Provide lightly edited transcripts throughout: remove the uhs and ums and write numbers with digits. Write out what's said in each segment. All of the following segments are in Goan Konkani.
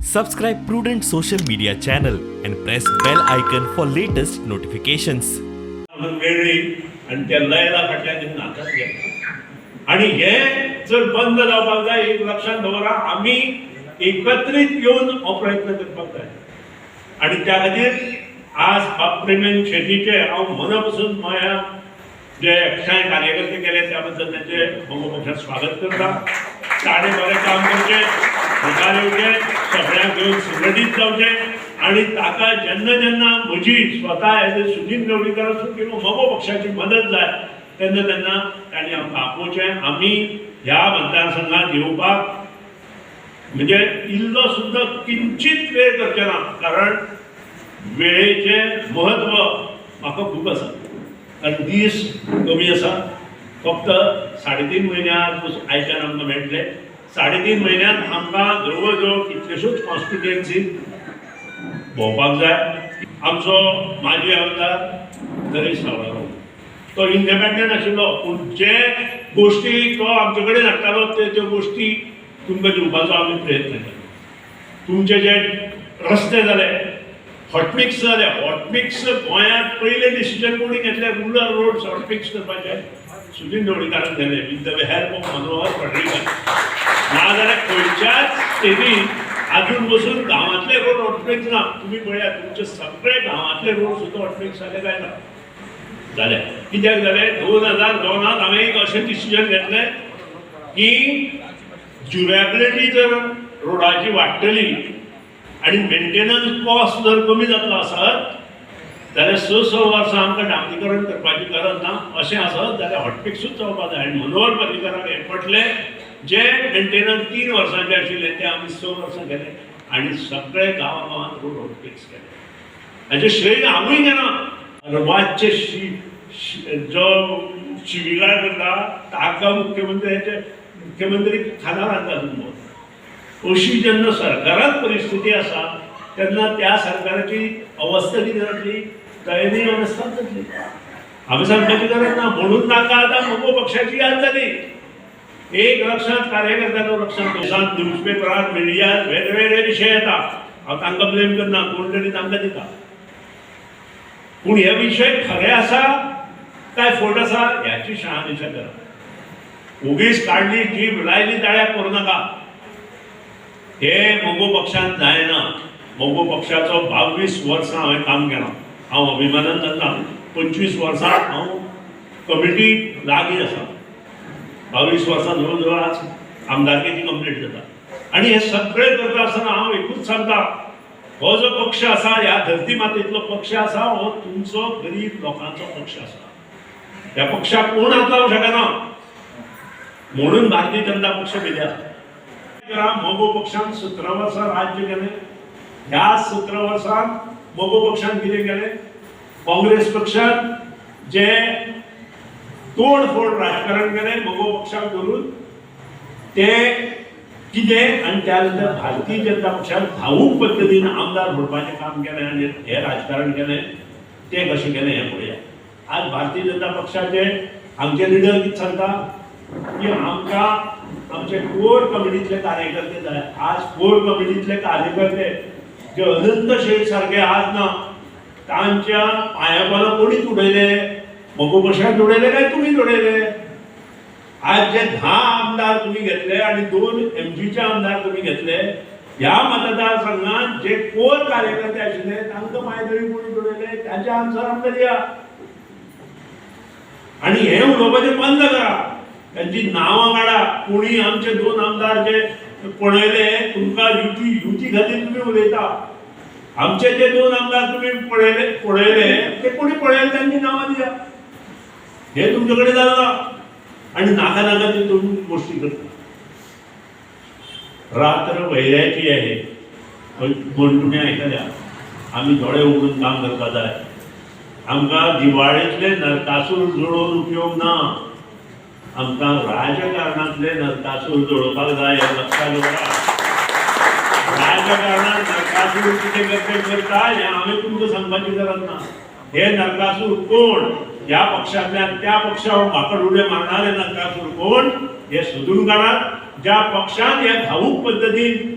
Subscribe Prudent Social Media channel and press bell icon for latest notifications. म्हणून मेळ्ळी आनी त्या लयला फाटल्यान ते नाचत गेले. आनी हे जर बंद जावपाक जाय, एक लक्षांत दवरा, आमी एकत्रीत येवन हो प्रयत्न करपाक जाय. आनी त्या खातीर आज बाब प्रेमेन शेटीचे हांव मना पसून मया जे एकठांय कार्यकर्ते केले त्या बद्दल तांचे मगो पक्षात स्वागत करता. ताणें बरें काम करचें, मुखार येवचें, सगळ्यांक घेवन संघटीत जावचें आनी ताका जेन्ना जेन्ना म्हजी स्वता एज ए सुनील ढवळीकर आसूं किंवा मगो पक्षाची मदत जाय तेन्ना तेन्ना तांणी आमकां आपोवचें. आमी ह्या मतदारसंघात येवपाक म्हणजे इल्लो सुद्दां किंचीत वेळ करचे ना, कारण वेळेचें म्हत्व म्हाका खूब आसा. कारण दीस कमी आसा, फक्त 3.5 म्हयन्यां आयच्यान आमकां मेळटले. 3.5 म्हयन्यांत आमकां जवळ जवळ कितल्योश्योच कॉन्स्टिट्युएन्सी भोंवपाक जाय. आमचो माजी आमदार नरेश सावळारो तो इंडिपेंडंट आशिल्लो, पूण जे गोश्टी तो आमचे कडेन हाडटालो ते त्यो गोश्टी तुमकां दिवपाचो आमी प्रयत्न केलो. तुमचे जे रस्ते जाले, हॉटमिक्स जाले, हॉटमिक्स गोंयांत पयले डिसिजन कोणी घेतले रुरल रोड्स हॉटमिक्स करपाचे? सुनील ढवळीकारान केले with the help of Manohar Parrikar. नाजाल्यार खंयच्याच स्टेटीन आजून बसून गांवांतले रोड हॉटमिक्स ना. तुमी पळयात, तुमचे सगळे गांवांतले रोड सुद्दां हॉटमिक्स जाले काय ना जाले? कित्याक जाले? 2002त हांवें एक अशें डिसिजन घेतलें की ड्युरेबिलिटी जर रोडाची वाडटली आनी मेंटेनन्स कॉस्ट जर कमी जातलो आसत जाल्यार स स वर्सां आमकां डांबरीकरण करपाची गरज ना. अशें आसत जाल्यार हॉटमिक्सूच जावपा जाय. आनी मनोहर पर्रीकराक हें पटलें. जे मेंटेनन्स 3 वर्सांचे आशिल्ले ते आमी 6 वर्सां केले आनी सगळे गांवा गांवांत रोड हॉटमिक्स केले. हाचें श्रेय हांवूय घेना. वाचचे जो शिबिगाळ करता ताका मुख्यमंत्र्याचे मुख्यमंत्री खानार हाडटा तुमकां. अशी जेन्ना सरकारात परिस्थिती आसा तेन्ना त्या सरकाराची अवस्था कितें जातली? दयनीय अवस्था जातली, आमी सांगपाची गरज ना. म्हणून तांकां आतां मगो पक्षाची याद जाली. एक लक्षांत कार्यकर्त्यांचो लक्षांत दिसांत न्यूजपेपरार मिडियात वेगवेगळे विशय येता. हांव तांकां ब्लेम करना, कोण तरी तांकां दिता, पूण हे विशय खरे आसा काय फट आसा ह्याची शहानिशा करा. ओगीच काडली जीभ लायली ताळ्याक करूं नाका. हे मगो पक्षान जायना. मगो पक्षाचो 22 वर्सां हांवें काम केलां. हांव अभिमानान सांगता, 25 वर्सां हांव कमिटी लागीं आसा. 22 वर्सां जवळ जवळ आज आमदारकेची कंप्लीट जाता. आनी हे सगळें करता आसतना हांव एकूच सांगता, हो जो पक्ष आसा, ह्या धरती मातेंतलो पक्ष आसा, हो तुमचो गरीब लोकांचो पक्ष आसा. ह्या पक्षाक कोण हात लावंक शकना म्हणून भारतीय जनता पक्ष भिल्या. मगो पक्षान 17 वर्सां राज्य केलें. ह्या 17 वर्सांत मगो पक्षान कितें केलें? काँग्रेस पक्षान जे तोडफोड राजकारण केलें मगो पक्षाक धरून ते कितें, आनी त्या नंतर भारतीय जनता पक्षान भावूक पद्दतीन आमदार म्हणपाचें काम केलें आनी हें राजकारण केलें तें कशें केलें हें पळया. आज भारतीय जनता पक्षाचे आमचे लिडर कितें सांगता की आमकां आमचे कोर कमिटीतले कार्यकर्ते जाय. आज कोर कमिटीतले कार्यकर्ते जे अनंत शेठ सारखे आज ना, तांच्या पांया कोणीच उडयले? मगो पक्षान उडयले काय तुमीच उडयले? आज जे 10 आमदार तुम्ही घेतले आणि 2 एमजीचे आमदार तुम्ही घेतले, ह्या मतदारसंघात जे कोर कार्यकर्ते आशिल्ले तांकां पांयतळी कोणी उडयले? ताचे आन्सर आमकां दिया आणि हे उलोवपाचें बंद करा. तांची नांवां काडा. कोणी आमचे 2 आमदार जे पळयले तुमकां युती युती खातीर तुमी उलयता. आमचे जे 2 आमदार तुमी पळयले पळयले ते कोणी पळयले तांची नांवां दिया. हे तुमचे कडेन जालां ना आणि नाका नाका ते तुम्ही गोष्टी करता. रात्र वैऱ्याची आहे म्हण तुमी आयकल्या. आमी दोळे उगडून काम करपा जाय. आमकां दिवाळेंतले नरकासूर जोडोवन उपयोग ना, आमकां राजकारणांतले नरकासूर जोडोवपाक जाय हें लक्षात दवरा. राजकारणात नरकासूर कितें करते करता हें हांवें तुमकां सांगपाची गरज ना. हे नरकासूर कोण, ह्या पक्षांतल्यान त्या पक्षावर माकड उडे मारणारे नरकासूर कोण हे सोदून काढात. ज्या पक्षान ह्या घाऊक पद्दतीन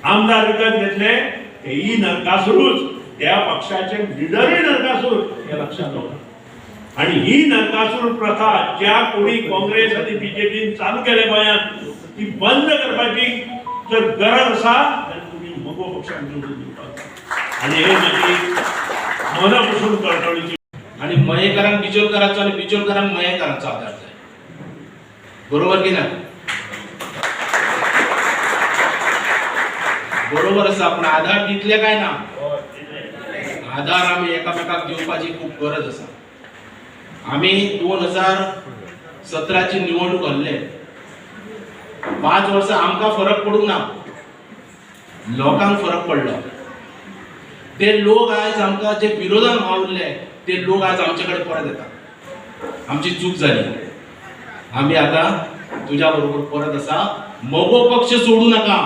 आमदार विकत घेतले तेही नरकासूरच, त्या पक्षाचे लिडरही नरकासूर हे लक्षात दवरा. आणि ही नरकासूर प्रथा ज्या कोणी काँग्रेस आणि बीजेपीन चालू केल्या गोंयांत ती बंद करपाची जर गरज आसा जाल्यार तुमी मगो पक्षाक निवडून दिवपाक जाय. आणि हे म्हजी मना पसून कळकळीची. आणि मयेकरांक बिचोलकरांचो आणि बिचोलकरांक मयेकरांचो आदार जाय, बरोबर की ना? बरोबर आसा. पूण आधार दितले काय ना? आधार आमी एकामेकाक दिवपाची खूब गरज आसा. आमी 2017ची निवडणूक हरले, 5 वर्सां आमकां फरक पडूंक ना, लोकांक फरक पडलो. ते लोक आयज आमकां जे विरोधान वावुरले ते लोक आज आमचे कडेन परत येता. आमची चूक जाली, आमी आतां तुज्या बरोबर परत आसा. मगो पक्ष सोडू नाका.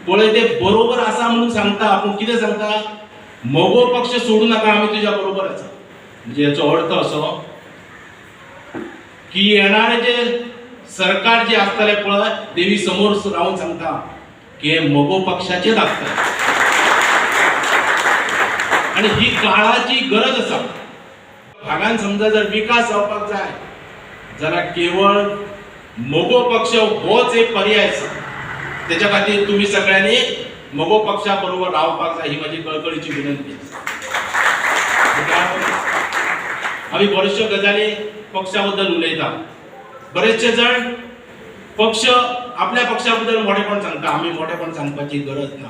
पळय ते बरोबर आसा म्हणून सांगता, पूण कितें सांगता? मगो पक्ष सोडू नाका, आमी तुज्या बरोबर आसा. म्हणजे हेचो अर्थ असो की येणारे जे सरकार जे आसतलें पळय, देवी समोर रावन सांगता की हे मगो पक्षाचेच आसतलें. आणि ही काळाची गरज आसा. भागान समजा जर विकास जावपाक जाय जाल्यार केवळ मगो पक्ष होच एक पर्याय आसा. तेच्या खातीर तुमी सगळ्यांनी मगो पक्षा बरोबर रावपाक जाय, ही म्हजी कळकळीची विनंती आसा. आमी बऱ्योचश्यो गजाली पक्षा बद्दल उलयता. बरेचशे जाण पक्ष आपल्या पक्षा बद्दल मोठेपण सांगता. आमी मोठेपण सांगपाची गरज ना.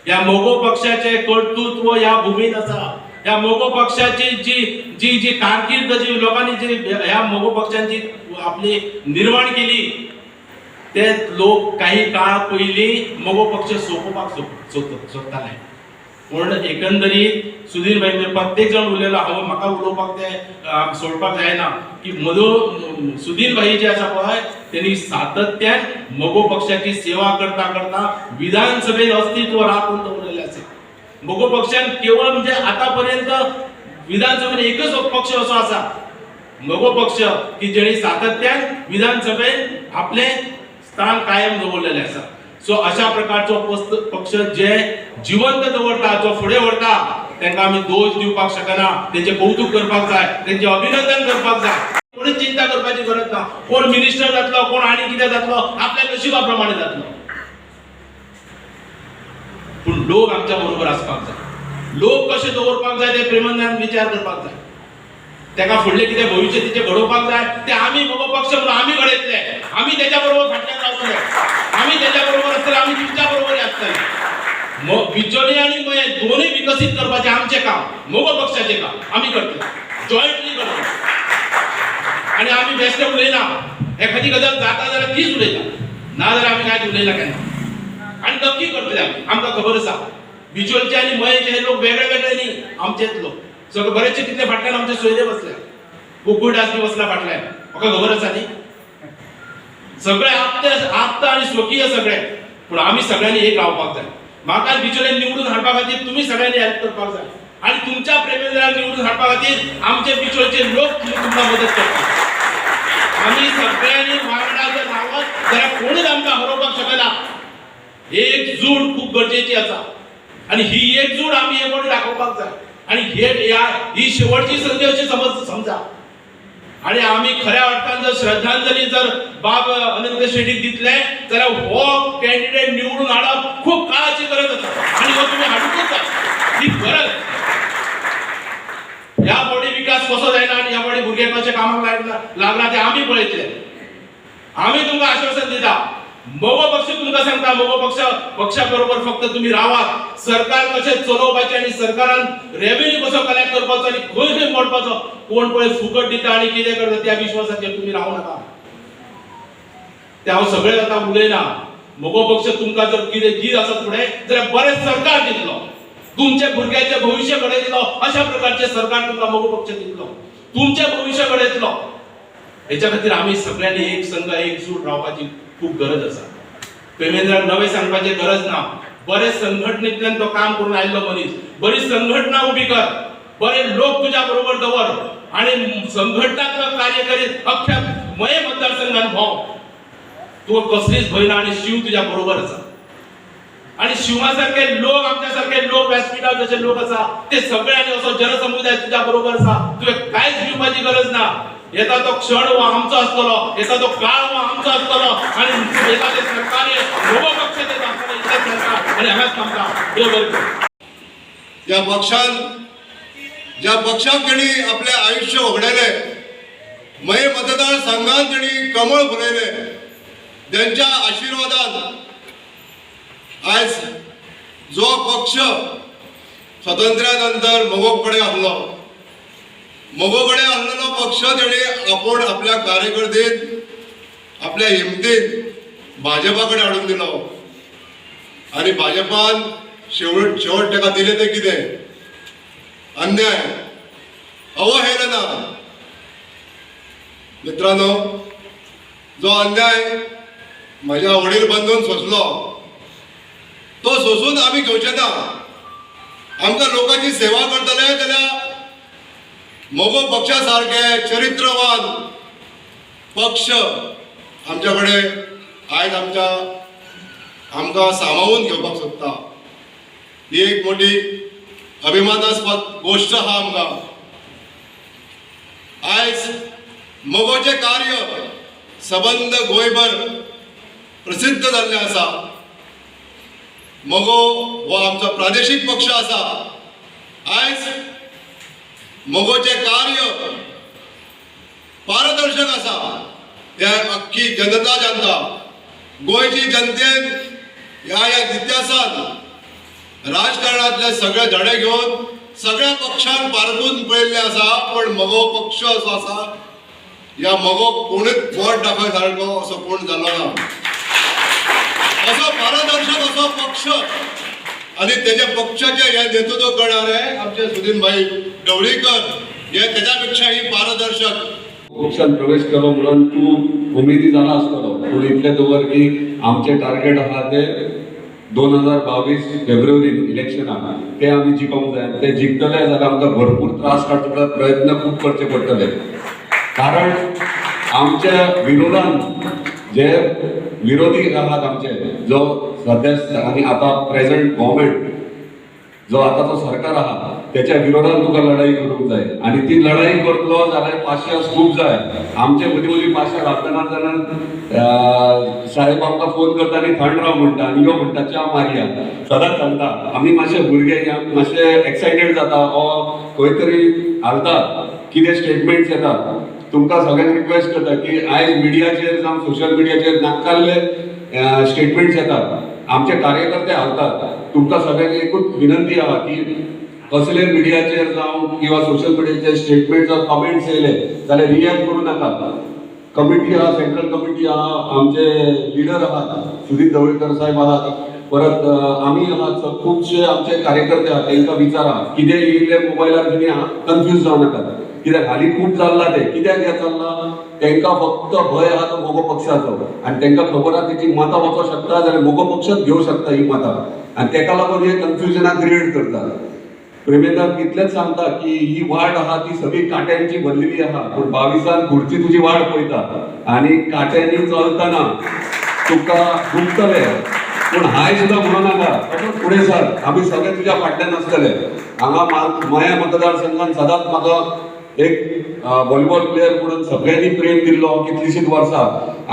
ह्या मगो पक्षाचे कर्तृत्व ह्या भुमीत आसा. ह्या मगो पक्षाची जी जी जी कारकीर्द जी लोकांनी जी ह्या मगो पक्षांची आपली निर्माण केली, ते लोक काही काळ पयलीं मगो पक्ष सोंपोवपाक सोदताले. पूण एकंदरीत सुधीर भाई म्हणजे प्रत्येक जाण उलयलो, हांव म्हाका उलोवपाक ते सोडपाक जायना की मदो सुधीर भाई जे आसा पळय, तेणी सातत्यान मगो पक्षाची सेवा करता करता विधानसभेत अस्तित्व राखून दवरलेलें आसा. मगो पक्षान केवळ म्हणजे आतापर्यंत विधानसभेत एकच पक्ष असो आसा मगो पक्ष की जेणी सातत्यान विधानसभेत आपले स्थान कायम दवरलेलें आसा. सो अशा प्रकारचो पक्ष जे जिवंत दवरता, जो फुडें व्हरता, तांकां आमी दोश दिवपाक शकना. तेंचें कौतूक करपाक जाय, तेंचें अभिनंदन करपाक जाय. कोणीच चिंता करपाची गरज ना. कोण मिनिस्टर जातलो, कोण आनी कितें जातलो, आपल्या नशिबा प्रमाणे जातलो. पूण लोक आमच्या बरोबर आसपाक जाय. लोक कशे दवरपाक जाय ते प्रेमंदान विचार करपाक जाय. ताका फुडलें कितें भविश्य तिचें घडोवपाक जाय ते आमी मगो पक्ष म्हणून आमी घडयतले. आमी तेच्या बरोबर फाटल्यान रावतले, आमी तेच्या बरोबर आसतले, आमी तुमच्या बरोबर आसतले. बिचोली आनी मयें दोनूय विकसीत करपाचें आमचें काम, मगो पक्षाचें काम आमी करतले, जॉयंटली करतले. आनी आमी बेश्टे उलयना. एखादी गजाल जाता जाल्यार तीच उलयता, ना जाल्यार आमी कांयच उलयना केन्ना. आनी नक्की करतले आमी. आमकां खबर आसा बिचोलचे आनी मयेंचे हे लोक वेगळे वेगळे न्ही, आमचेच लोक सगळे. बरेचशे कितले फाटल्यान आमचे सोयरे बसल्या, कुकुरदास बी बसला फाटल्यान, म्हाका खबर आसा न्ही. सगळे आपते आपता आनी स्वकीय सगळे. पूण आमी सगळ्यांनी एक रावपाक जाय. म्हाका बिचोले निवडून हाडपा खातीर तुमी सगळ्यांनी हेल्प करपाक जाय आनी तुमच्या प्रेमेंद्राक निवडून हाडपा खातीर आमचे बिचोलचे लोक तुमकां मदत करतात. आमी सगळ्यांनी वांगडा जर रावत जाल्यार कोणूच आमकां हरोवपाक शकना. एकजूट खूब गरजेची आसा आनी ही एकजूट आमी हे फावटी दाखोवपाक जाय. आनी हे ही शेवटची संधी अशी समजा. आनी आमी खऱ्या अर्थान जर श्रद्धांजली जर बाब अनंत शेटीक दितले जाल्यार हो कॅन्डिडेट निवडून हाडप खूब काळाची गरज आसा आनी हो तुमी हाडूंकच जाय, ही गरज. ह्या फावटी विकास कसो जायना आनी ह्या फावटी भुरगे कशे कामाक लागना ते आमी पळयतले. आमी तुमकां आश्वासन दिता, मगो पक्ष तुमकां सांगता, मगो पक्ष पक्षा बरोबर फक्त तुमी रावात. सरकार कशें चलोवपाचें आनी सरकारान रेव्हेन्यू कसो कलेक्ट करपाचो आनी खंय खंय मोडपाचो, कोण पळय फुकट दिता आनी कितें करता त्या विश्वासाचेर तुमी रावू नाका. ते हांव सगळें आतां उलयना. मगो पक्ष तुमकां जर कितें दीत आसत फुडें जाल्यार बरें सरकार दितलो, तुमच्या भुरग्याचें भविश्य घडयतलो अशा प्रकारचें सरकार तुमकां मगो पक्ष दितलो, तुमचें भविश्य घडयतलो. हेच्या खातीर आमी सगळ्यांनी एक संघ एकजूट रावपाची खूब गरज आसा. प्रेमेंद्राक नवें सांगपाची गरज ना. बरे संघटनेंतल्यान तो काम करून आयिल्लो मनीस, बरी संघटना उबी कर, बरे लोक तुज्या बरोबर दवर आनी संघटनात्मक कार्य करीत अख्ख्या मये मतदारसंघात भोंव. तुका कसलीच भंय ना आनी शिव तुज्या बरोबर आसा. आणि शिवा सारखे लोक, आमच्या सारखे लोक, व्यासपीठार जशे लोक आसा ते सगळ्यांनी असो जनसमुदाय तुज्या बरोबर आसा. तुवें कांयच भिवपाची गरज ना. येता तो क्षण हो आमचो आसतलो, येता तो काळ हो आमचो आसतलो आणि येता ते सरकार नवो पक्ष ते आसतलो इतलेंच सांगता आणि हांगाच थांबता. देव बरें करूं. या पक्षान, ज्या पक्षाक तेणी आपलें आयुष्य वगडायलें, मये मतदारसंघान तेणी कमळ फुलयलें, तेंच्या आशिर्वादान आयज जो पक्ष स्वातंत्र्या नंतर मगो कडेन आहलो, मगो कडेन आहलेलो पक्ष तेणी आपूण आपल्या कार्यकर्तेन, आपल्या हिमतीन भाजपा कडेन हाडून दिलो आनी भाजपान शेवट शेवट ताका दिलें तें कितें? अन्याय, अवहेलना. मित्रांनो, जो अन्याय माझ्या वडील बंधून सोंसलो तो सोंसून आमी घेवचे ना. आमकां लोकांची सेवा करतले जाल्यार मगो पक्षा सारखे चरित्रवान पक्ष आमच्या कडेन आयज आमकां सामावून घेवपाक सोदता, ही एक मोठी अभिमानास्पद गोश्ट आहा आमकां. आयज मगोचें कार्य सबंद गोंयभर प्रसिद्ध जाल्लें आसा. मगो हो आमचो प्रादेशीक पक्ष आसा. आयज मगोचें कार्य पारदर्शक आसा, हे अख्खी जनता जाणता. गोंयची जनतेन ह्या ह्या इतिहासात राजकारणांतले सगळे धडे घेवन सगळ्या पक्षांक पारखून पळयल्लें आसा, पण मगो पक्ष असो आसा, ह्या मगो कोणूच बोट दाखय सारको असो कोण जालो ना. असो पारदर्शक असो पक्ष आणि त्याच्या पक्षाचे हे नेतृत्व करणारे आमचे सुदीन भाई ढवळीकर हे त्याच्यापेक्षाही पारदर्शक. पक्षान प्रवेश केलो म्हणून तूं उमेदी जाला आसतलो, पूण इतलें दवर की आमचें टार्गेट आहा ते 2022 फेब्रुवारीन इलेक्शन आहा ते आमी जिखोंक जाय. ते जिखतले जाल्यार आमकां भरपूर त्रास काडचे पडटले, प्रयत्न खूब करचे पडटले, कारण आमच्या विरोधान जे विरोधी आहात आमचे, जो सध्या आनी आतां प्रेझेंट गव्हर्मेंट, जो आतांचो सरकार आहा, त्याच्या विरोधान तुका लढाई करूंक जाय आनी ती लढाई करतलो जाल्यार पाशियेंस खूब जाय. आमचे मदीं मदीं पाशियेंस आसतना जाल्यार साहेब आमकां फोन करता आनी थंड राव म्हणटा आनी यो म्हणटा, च्या मारया. सदांच सांगता, आमी मातशे भुरगे मातशे एक्सायटेड जाता ओ खंय तरी हालता, कितें स्टेटमेंट्स येतात. तुमकां सगळ्यांक रिक्वेस्ट करता की आयज मिडियाचेर जावं सोशल मिडियाचेर नाकाल्ले स्टेटमेंट्स येतात, आमचे कार्यकर्ते हालतात. तुमकां सगळ्यांक एकूच विनंती आहा की कसले मिडियाचेर जावं किंवा सोशल मिडियाचेर स्टेटमेंट जावं कमेंट्स येयले जाल्यार रिएक्ट करूं नाकात. कमिटी आहा, सेंट्रल कमिटी आहा, आमचे लिडर आहात, सुधीर ढवळीकर साहेब आहात, परत आमी आहात, खुबशे आमचे कार्यकर्ते आहात, तांकां विचारा कितें येयल्लें मोबायलार तुमी कन्फ्यूज जावं नाकात, कित्याक हालीं खूब चल्लां तें. कित्याक हें चल्लां? तांकां फक्त भंय आहा तो मगो पक्षाचो आनी तांकां खबर आहा तेची मतां वचोंक शकता जाल्यार मगो पक्षच घेवंक शकता ही मतां आनी ताका लागून हे कन्फ्युजनां क्रिएट करतात. प्रेमेंद्राक इतलेंच सांगता की ही वाट आहा ती सगळी कांट्यांची भरलेली आहा, पूण 22 खुर्ची तुजी वाट पळयता आनी कांट्यांनी चलतना तुका दुखतलें, पूण हाय सुद्दां म्हणू नाका, तसोच फुडें सर, आमी सगळे तुज्या फाटल्यान आसतले. हांगा मया मतदारसंघान सदांच म्हाका एक व्हॉलीबॉल प्लेयर म्हणून सगळ्यांनी प्रेम दिल्लो कितलींशींच वर्सां.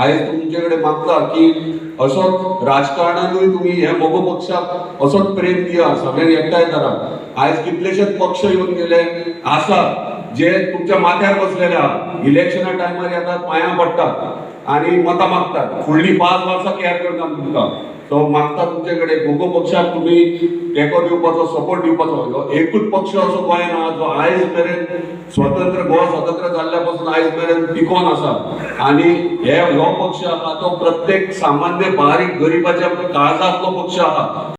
आयज तुमचे कडेन मागता की असोच राजकारणानूय तुमी हे मगो पक्षाक असोच प्रेम दिया, सगळ्यांनी एकठांय करात. आयज कितलेशेच पक्ष येवन गेले आसात जे तुमच्या माथ्यार बसलेले आहा, इलेक्शना टायमार येतात, पांयां पडटात आनी मतां मागतात, फुडलीं 5 वर्सां केअर करता तुमकां. सो मागता तुमचे कडेन मगो पक्षाक तुमी तेंको दिवपाचो, सपोर्ट दिवपाचो. हो एकूच पक्ष असो गोंयान आहा जो आयज मेरेन स्वतंत्र, गोवा स्वतंत्र जाल्ल्या पासून आयज मेरेन टिकोन आसा आनी हे हो पक्ष आहा तो प्रत्येक सामान्य बारीक गरिबाच्या काळजांतलो पक्ष आहा.